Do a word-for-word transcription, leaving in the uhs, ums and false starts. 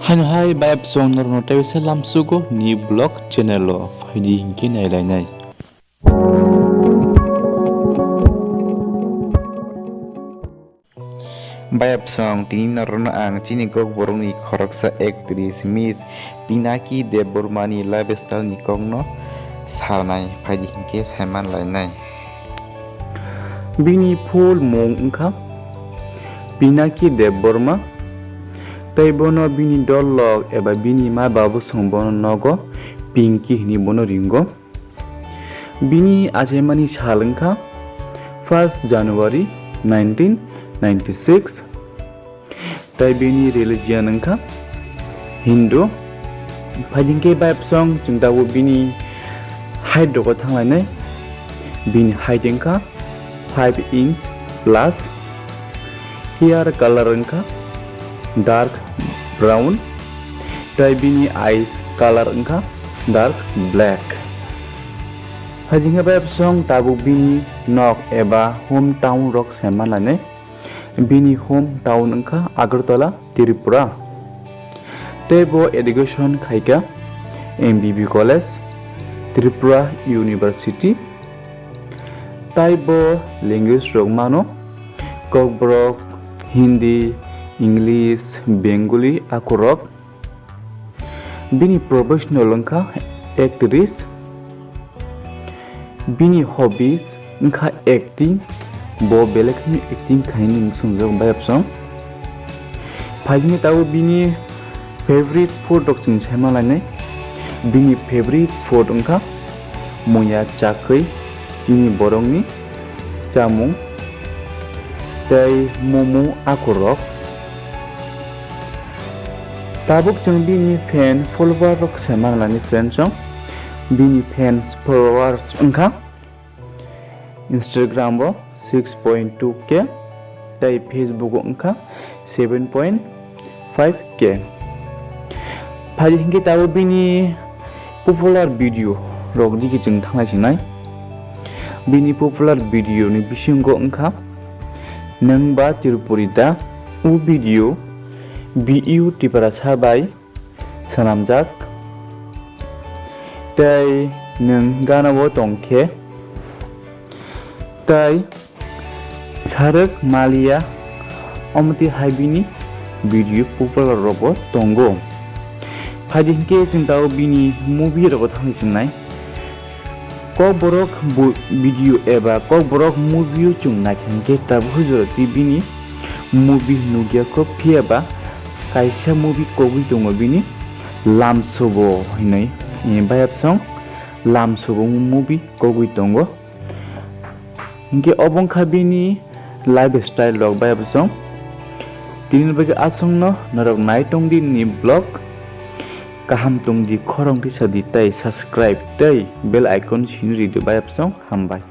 Haino hai bayapsong norokno tei waisa lamsugo ni vlog channel o phaidi hinkhe nailainai. Bayapsong tini norokno ang chini kokborokni khoroksa actress Miss Pinaki Debbarma ni lifestyle ni kokno sanai phaidi hinkhe saiman lainai. Bini full mung wngkha Pinaki Debbarma, tei bono bini dolok eba bini ma babosong bono nogo Pinky hinwi bono ringo. Bini achaimani sal wngkha first January nineteen ninety-six. Tei bini religion wngkha Hindu. Phaidi hinkhe bayapsong chwng tabuk bini height rogo thanglainai. Bini height wngkha five inch plus. Hair color wngkha dark brown. Tei bini eyes color wngkha dark black. Phaidi hinkhe bayapsong tabuk bini nok eba hometown rok saiman lainai. Bini hometown wngkha Agartala, Tripura. Tei bo education khaikha M B B College, Tripura University. Tai bo language rok mano Kokborok, Hindi, English, Bengali akorok. Bini professional wngkha actress. Bini hobbies wngkha acting. Bo belai kheno acting khainani muchungjak bayapsong. Phaidi tabuk bini favorite food rok chwng saima lainai. Bini favorite food wngkha muya chakwi, chini borokni chamung tei momo akorok. Tabuk chwng bini fan follower rok se manlani friends rok. Bini fans followers wngkha Instagram o six point two K tei Facebook o wngkha seven point five K. Phaidi hinkhe tabuk bini popular video rok digi chwng thanglai sinai. Bini popular video ni bisingo wngkha Nwng ba Tripuri da? O video B U Tiprasa bai swnamjak. Tei nwng gana o tong khe tei Saruk Malia, omo twi hai bini video popular rogo tongo. Phaidi hinkhe chwng tabuk bini movie rogo thangwi chingnai. Kokborok bu-, video eba Kokborok movie o chwng naikha hinkhe tabuk jora twi bini movie nukya kho, phiya ba kaisa movie kogwi tongo bini Lamsogo hinwi, eh, bayapsong Lamsogo movie kogwi tongo. Hinkhe obo wngkha bini lifestyle rok bayapsong. Tini bagwi aswkno norok nai tongdi nini vlog. Kaham tongdi, khorang tisa di tei subscribe tei bell icon sini ridi bayapsong. Hambai.